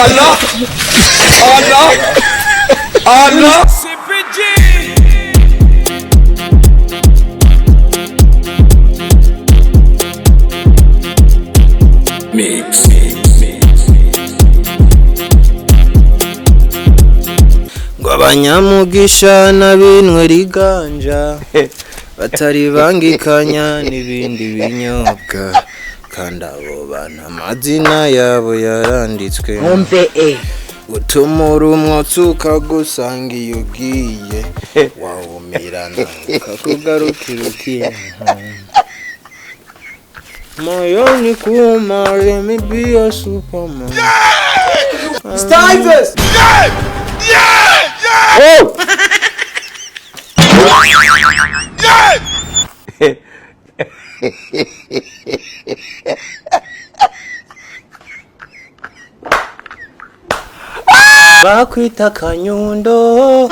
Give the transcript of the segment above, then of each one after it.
Allah! Allah! Allah! CPG. Mix. Ngo abanyamugisha n'abinwe riganja batari bangikanya n'ibindi binyobwa, kandi abo bantu amazina yabo yaranditswe. Wumve e. Utumura umwotsi ukagusanga iyo ugiye, wawumirana ukakugarukira ukiha moyoni kuma. Let me be a superman. Stivers! Bakwita kanyundo,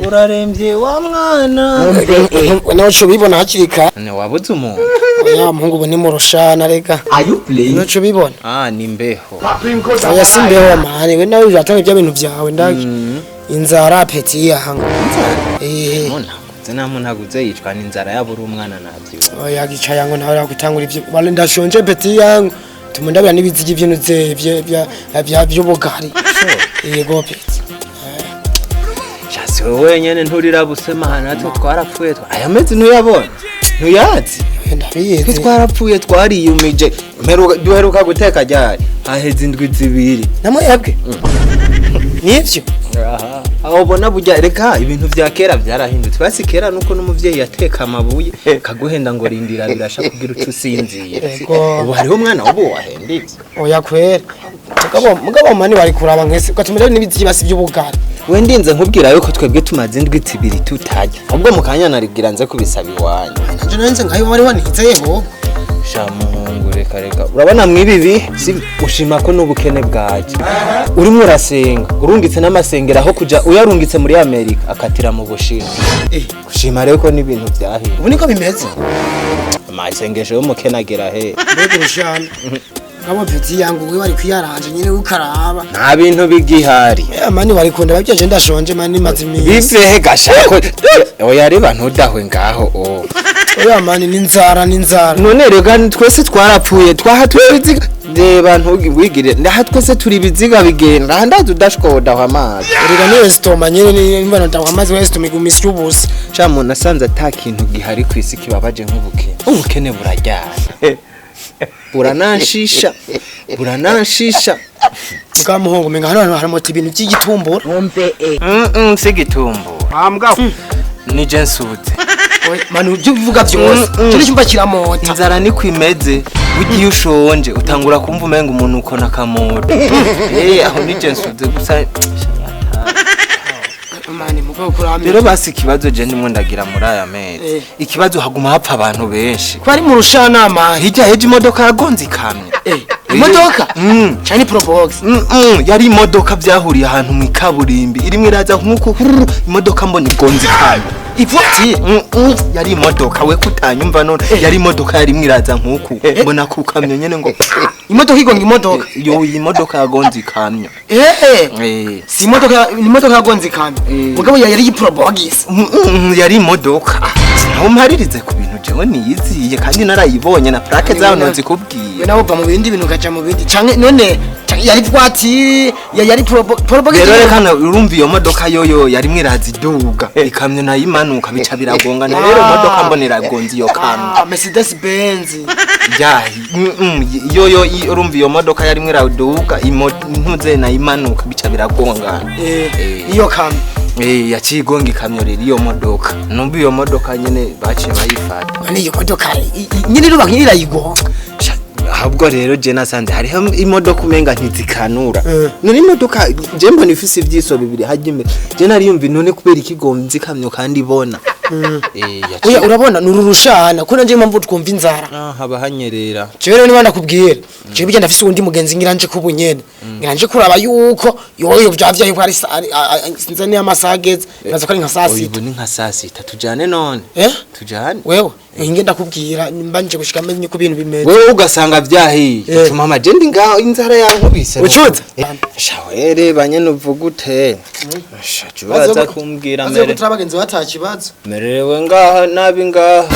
urarembye wa mwana. Wumve e. Nawe uca ubibona hakiri kare. Ne wabuze umuntu. Oya muhungu, ubu ni mu rushana rega. Are you playing? Nuca ubibona. Ah, ni mbeho. Oya si mbeho mani, we nawe uratanga ibya bintu byawe ndaki. Inzara peti yanga. Eh. Munaguze nta munaguze yicwa n'inzara yabura umwana navyo. Oya gica yango nawe yakutangura ibyo. Wale ndashonje peti yango. Tumundabira n'ibizigi by'intuze bya bya by'ubugari. Yego peti. Shasi wowe wenyene nturira busema, natwe twarapfuye aya mezi ntuyabona, ntuyazi. Oya, ndabizi. Twe twarapfuye, twariyumije. Duheruka guteka ryari? Haheze indwi 2. Namwe yabwe. Nivyo. Aha. Aho ubona burya reka ibintu vya kera vyarahindutse. Basi kera nuko n'umuvyeyi yateka amabuye kaguhenda ngo rindira birasha kugira uco usinzira. Yego. Ubu hariho umwana ubu wahenda ivyo. Oya kwera. Mugabo mani wari kuraba nkese ugatumira n'ibizigi basi by'ubugari. We ndinze nkubwira yuko twebwe tumaze indwi 2 tutarya. Ubwo mu kanya naribwira nze kubisaba iwanyu. Nanje nanze nkayo wari wanizeye. Sha muhungu, reka reka. Urabona mwibi bihe si ushima ko n'ubukene bwaje. Urimo urasenga, urungitse n'amasengero aho kuja uyarungitse muri Amerika akatira mu Bushinwa. Eh. Gushima rero ko n'ibintu vyahindutse. Ubu niko bimeze. Amasengesho y'umukene agera he? Mbega urushana. Ngabo peti yangu we wari kwiyaranje nyine ukaraba. Nta bintu bigihari. Eh mani wari kunda babyeje, ndashonje mani, maze iminsi. Bivehe gashako. Oya reba ntudahwe ngaho o. Oya mani, n'inzara n'inzara. None rega twese twarapfuye, twaha turi ibiziga. Reba ntugwigire. Ndaha twese turi ibiziga bigenda. Aha ndazi udashkodaho amazi. Rega ni estoma nyine nimba ndangwa amazi wese tumigumisa ubusa. Sha muntu asanze ata kintu gihari ku isi kibabaje nk'ubukene. Ubukene buraryana. Burananshisha. Burananshisha. Muka muhungu menga hano haramota ibintu by'igitumbura. Wumve e. Si gitumbu. Ni je nsutse. Oya mani, ibyo uvuga byose. Cyo cyumba kiramota. Inzara niko imeze, ugiye ushonje utangura kumva umenga umuntu ukona akamodo. Eh, aho ni je nsutse gusa. Mani mugabo kurame. Rero basi ikibazo je ndimo ndagira muri aya mezi, ikibazo haguma hapfa abantu benshi. Ko ari mu rushana mani. Hirya heje imodoka yagonze ikamyo. Eh imodoka? Mm. Cyane probox. Yari imodoka byahuriye ahantu mu ikaburimbi irimwe iraza nk'uko hururu, imodoka mbona igonze ikamyo. Ivuti. Yari imodoka, we kutanyumva none, yari imodoka yarimwe iraza nk'uku mbona ku kamyo nyene ngo Imodoka igonga imodoka. Yo, iyi modoka yagonze ikamyo. Eh. Eh. Si imodoka, ni imodoka yagonze ikamyo. Mugabo yari probox. Yari imodoka. Aho mparirize ku bintu jewe niyiziye kandi narayibonye na plaque zayo nzikubwiye. We nawe uva mu bindi bintu ukaja mu bindi canke none canke yari voiture yari probox. Rero reka urumva iyo modoka yoyo yarimwe iraza iduga, ikamyo nayo imanuka, bica biragongana. Rero imodoka mbona iragonze iyo kamyo. Ah, Mercedes Benz. Ya, yoyo urumva iyo modoka yarimwe iraduga, ntuze nayo imanuka, bica biragongana. Eh, iyo kamyo. Eh, yaciye igonga ikamyo. Rero iyo modoka numva iyo modoka nyene baciye bayifata. None iyo modoka nyine iruba nk'irayigonga. Sha, ahubwo rero je nasanze hariho imodoka umenga ntizikanura. Eh. None imodoka je mbona ifise ivyiso bibiri hajya imbere, je nariyumva none kubera ikigonze ikamyo kandi ibona. Eh, Oya urabona ni uru rushana ko nanje impamvu twumva inzara. Ah, haba hanyerera. Jewe rero niba ndakubwira, jewe bijya ndafise uwundi mugenzi ngira nje kubu nyene. Ngira nje kuraba yuko yoyo vyavyaye ko ari sinzi niyo amasaha ageze, nibaza ko ari nka saa Oya, sita. ubu ni nka saa sita, tujane none. Eh? Tujane. Wewe Inge ndakubwira mbanje gushika menye ko ibintu bimeze. Wewe ugasanga vyahiye. Tuma amajendi ngaho inzara yankubise. Ucuza? Shawere banyene uvuga ute? Sha uraza kumbwira Aze mere. gutura abagenzi batakibazo. Merewe ngaha nabi ngaha.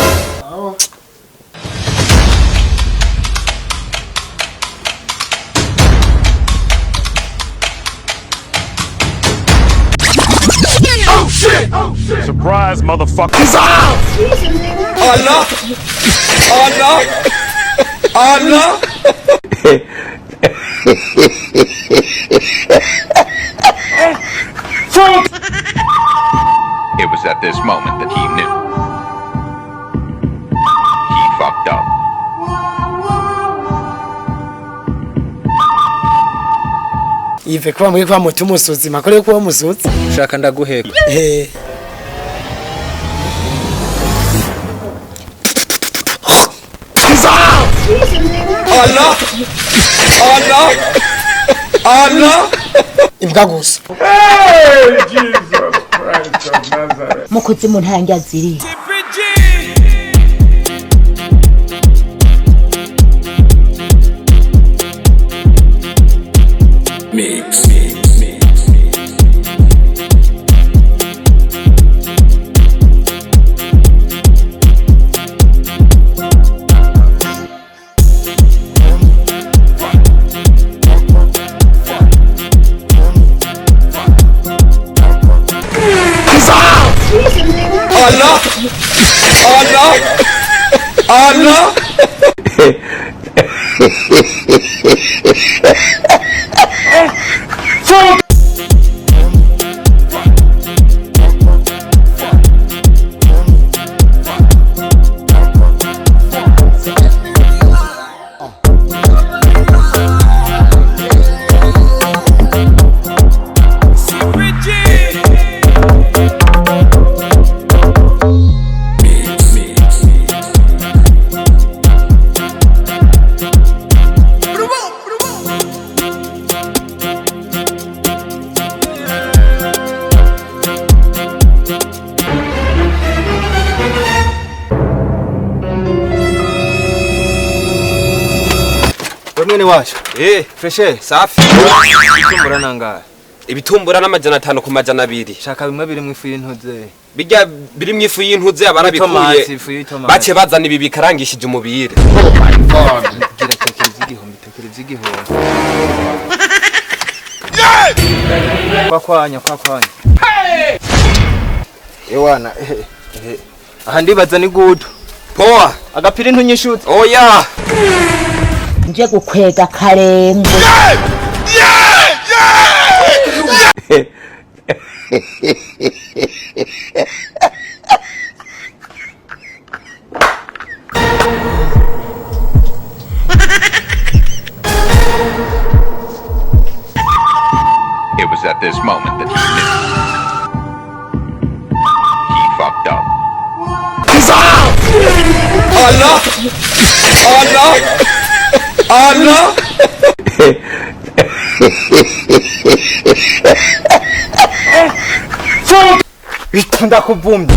Surprise, motherfucker. Allah! Allah! Allah! It was at this moment that he knew. He fucked up. Ive kuba muri kwa mutu umusuzima kore kuba umusutsi. Ushaka ndaguheka. Eh. Allah! Allah! Allah! Imbwa gusa. Mukuzimu nta ndya ziri. Allah! Allah! Allah! We mwene wacu. Eh, Freshe. safi. Itumbura nangahe? Ibitumbura n'500 ku 200. Shaka bimwe biri mu ifu y'intuze. Bijya biri mu ifu y'intuze abarabikuye. Itomati, ifu y'itomati. Bace bazana ibi bikarangishije umubiri. Gira tekereza igihumbi, tekereza igihumbi. Kwa kwanya, kwa kwanya. Ewana, eh. Aha ndibaza ni good. Poa. Agapira intunyishutse. Oya. Nje gukwega karengwe. It was at this moment that he knew. He fucked up. Allah! Allah! Allah! Bitu ndakuvumye.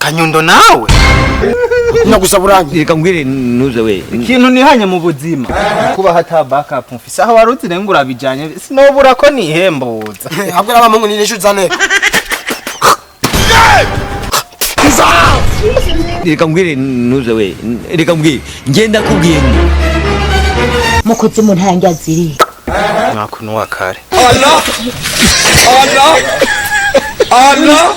Kanyundo nawe. Nagusaba urangi. Reka ngwire ntuze we. Ikintu nihanye mu buzima. Kuba hata backup mfise aho waruzi renga urabijanye sinobura ko nihembuza. Ahubwo n'abamungu ni nishu zane. Reka ngwire ntuze we. Reka ngwire. Ngenda kubwiye ngo. Mukuzimu nta ndya ziri. Mwakuno wa kare. Allah! Allah! Allah!